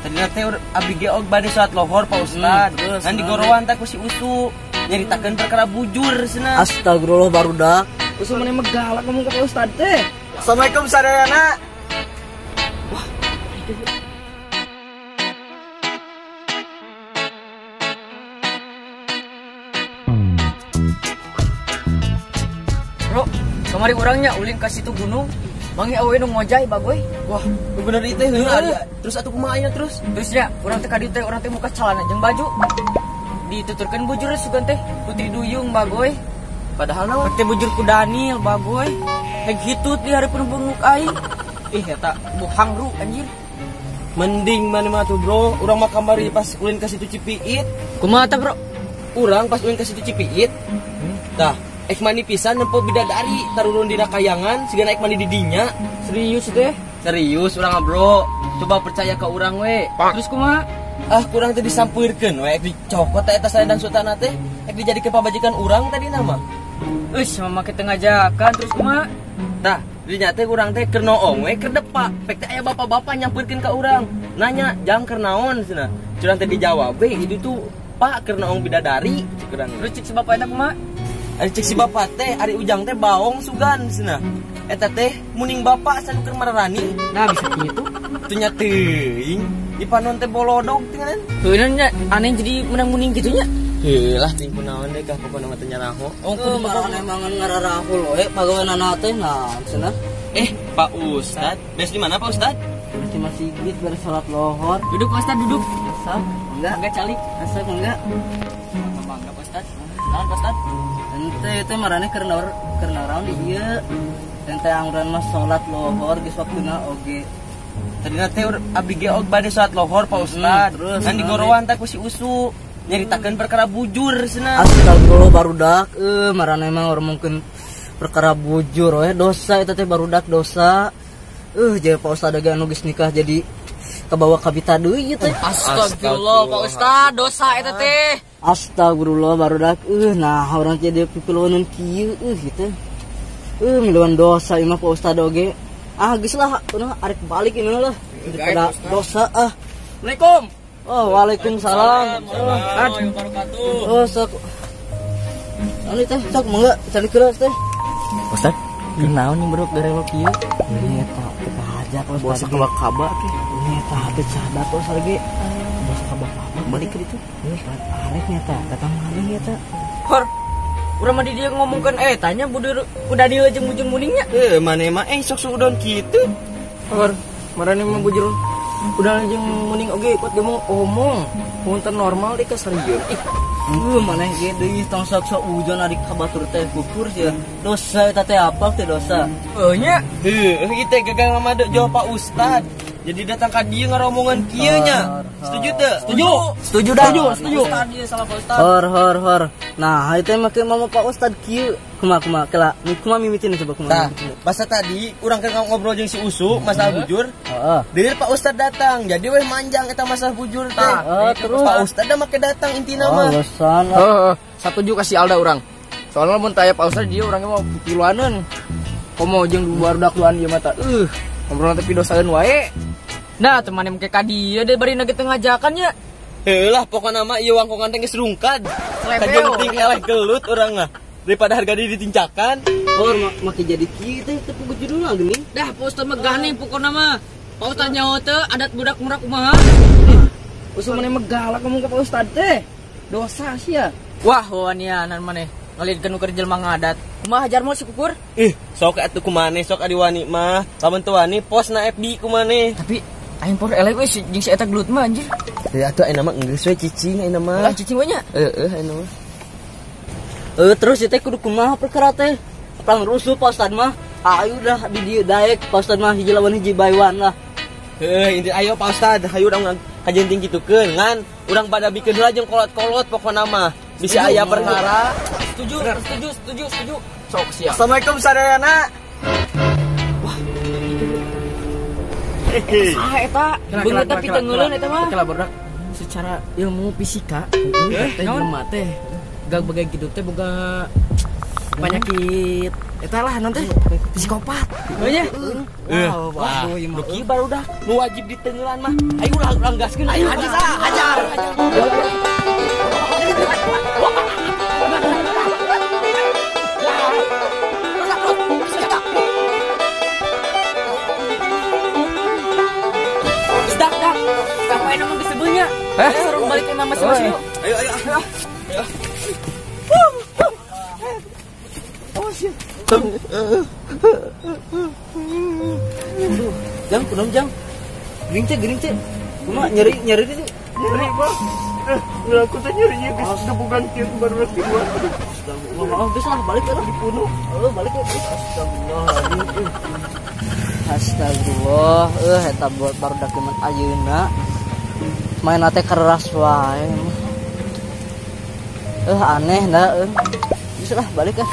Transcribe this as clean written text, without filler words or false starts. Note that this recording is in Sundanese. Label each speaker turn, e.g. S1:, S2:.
S1: Tadi teh abdi ge og bade salat lohor Pak Ustad. Ngan digorowan teh ku si Usu nyaritakeun perkara bujur cenah.
S2: Astagfirullah barudak.
S3: Usu maneh mah galak ngomong ke Pak Ustad teh.
S1: Assalamualaikum sadayana.
S3: Wah, bro, kamari urangnya ulin ka situ gunung. Mangi awe nu ngojay bagoy.
S1: Wah, bener ieu teh heuh. Terus atuh kumaha ayeuna terus?
S3: Terus nya, urang teh ka dieu teh urang teh muka calana jeung baju. Dituturkeun bujur sugan teh Putri Duyung bagoy.
S1: Padahal naon?
S3: Teh bujur ku Daniel bagoy. Heg hitut di hareupeun bunguk aing. Ih eta buhangru anjir.
S1: Mending maneh mah tuh bro, urang mah kamari pas ulin ka situ Cipiit.
S3: Kumaha tah bro?
S1: Urang pas ulin ka situ Cipiit. Tah, ek mandi pisan nempo bidadari tarurun dina kayangan sigana ek mandi di dinya.
S3: Serius teh?
S1: Serius urang bro, coba percaya ke urang we.
S3: Terus kumaha?
S1: Ah kurang teh disampeurkeun we ek dicokot teh eta selendang sutana teh ek dijadikeun pabajikan urang tadi nama.
S3: Euy, mama kita ngajakan terus kumaha?
S1: Tah, dinya teh urang teh keur noong we keur depak. Pek teh aya bapak-bapak nyampeurkeun ka urang. Nanya, "Jang keur naon?" cenah. Curang teh dijawab we, itu tuh Pak keur noong bidadari cek urang.
S3: Terus cek si bapak eta kumaha?
S1: Ari cek si bapak teh, ari ujang teh baong sugan cenah. Eta teh muning bapak sanu keur mararani.
S3: Nah bisa kitu.
S1: Teu nya teuing, di panon teh bolodog tinggalan.
S3: Heuh nya aneh jadi menang muning kitu nya.
S1: Heuh lah ting kunaon deh kah pokona mah teu nyaraho.
S2: Oh, marane mangan ngararahul we pagaweanana teh naon cenah.
S1: Pak Ustad, beres di mana Pak Ustad?
S2: Beres di masjid beres salat lohor.
S3: Duduk Pak Ustad, duduk.
S2: Asap, enggak?
S3: Enggak calik.
S2: Asap enggak?
S3: Bangga Pak Ustad. Naon Pak Ustad?
S2: Ente itu marane keur naon di dieu. Ente angguran mah salat lohor geus waktuna oge.
S1: Tadi teh abdi ge og bade salat lohor Pak Ustad.
S2: Terus
S1: ngan digorowan teh ku si Usu nyaritakeun perkara bujur cenah.
S2: Astagfirullah barudak, marane mah urang mungkin perkara bujur we dosa eta teh barudak dosa. Jadi Pak Ustad ge anu geus nikah jadi kabawa kabita deui ieu teh.
S3: Astagfirullah Pak Ustad, dosa eta teh.
S2: Astagfirullah barudak, nah urang jadi pipiluaneun kieu gitu. Miluan dosa ieu mah Pak Ustad oge. Ah geus lah, urang arek balik ini lah. Daripada dosa ah.
S3: Assalamualaikum.
S2: Oh, waalaikumsalam. Oh, sok. Anu teh sok mangga cari keras teh.
S3: Ustad, kunaon nih bro garelo kieu?
S2: Ini eta teu pajak Ustad.
S3: Basa kaba-kaba teh.
S2: Ini eta teu sadar Ustad ge. Basa kaba-kaba
S3: balik ke ditu.
S2: Arek nya eta, datang maneh eta.
S3: Hor. Urang mah di dieu ngomongkeun tanya budur udah dieu jeung bujur muningnya.
S1: Maneh mah sok suudon kitu.
S3: Hor, marane mah bujur udah jeung muning oge kuat ge omong. Punten normal di kasarieun. Ih,
S2: maneh ge deui tong sok sok ujon ari ka batur teh kufur sia. Dosa eta teh apal teh dosa.
S3: Heuh nya.
S1: Heuh, ieu teh gagal ngamade jawab Pak Ustad. Jadi datang ka dieu ngaromongan kieu nya. Setuju teu?
S3: Setuju.
S2: Setuju dah.
S3: Setuju. Ustad ieu salah Pak Ustad.
S2: Hor hor hor. Nah, itu mah ke mama Pak Ustad kieu. Kumaha kumaha kela kumaha mimitina coba kumaha.
S1: Tah, masa tadi urang keur ngobrol jeung si Usu masalah bujur.
S2: Heeh.
S1: Deui Pak Ustad datang. Jadi weh manjang eta masalah bujur teh.
S2: Terus
S1: Pak Ustad da make datang intina mah.
S2: Alasan.
S3: Heeh, satuju ka si Alda urang. Soalnya mun taya Pak Ustad dia urangnya mau pipiluaneun. Komo jeung barudak duaan ieu mah tah. Ngobrol tapi dosaeun wae. Nah, teman yang kayak dia deh bari nage ngajakan ya.
S1: Heuh lah pokona mah ieu wangkongan teh geus rungkad. Kajeun penting eleh gelut urang mah. Daripada harga diri ditincakan.
S2: Oh, make jadi kieu teh teu puguh judulna geuning.
S3: Dah, Pak Ustad mah gandeng pokona mah. Pak Ustad nyaho teu adat budak murah kumaha. Usul maneh mah galak ngomong ke Pak Ustad teh. Dosa sia. Wah, wanianan maneh ngalidkeun nu keur jelema ngadat. Kumaha jarmo si kukur?
S1: Ih, sok atuh kumaneh sok adi wani mah. Lamun teu wani post na FB kumaneh.
S3: Tapi aing por eleh we jeung si eta gelut mah anjir.
S1: Heuh atuh ayeuna mah geus we cicing ayeuna mah.
S3: Lah cicing we nya?
S1: Heueuh ayeuna mah.
S2: Terus ieu teh kudu kumaha perkara teh? Pang rusuh Pak Ustad mah. Ayo dah di dieu daek Pak Ustad mah hiji lawan hiji baywan lah.
S1: Heuh inti ayo Pak Ustad, hayu urang kajenting kitukeun ngan urang pada bikeun heula jeung kolot-kolot pokona mah. Bisa aya perkara.
S3: Setuju, setuju, setuju, setuju. Sok siap.
S1: Assalamualaikum sadayana.
S3: Wah. Saha eta? Beungeut tapi teu ngeuleun eta mah. Kela barudak secara ilmu fisika, teh jelema teh gak bagai gitu teh boga penyakit Eta lah nanti psikopat.
S1: Heunya.
S2: Wah, waduh ieu mah.
S1: Nu kieu barudak nu wajib ditenggelan mah. Ayo urang gaskeun. Ayo
S3: ajar.
S1: Dak dak. Sampai nama disebutnya. Suruh balikin nama masing-masing yuk.
S3: Ayo ayo.
S2: Oh shit. Jang, kunaon jang? Gering teh. Kumaha nyeri itu?
S4: Nyeri, Bang. Nah, aku teh nyerinya geus gebugan kieu baru keluar.
S2: Astagfirullah. Geus lah balik lah dibunuh. Heuh, balik ya. Astagfirullahaladzim. Astagfirullah, eta buat barudak zaman ayeuna. Main teh keras wae. Aneh dah. Geus lah balik ah.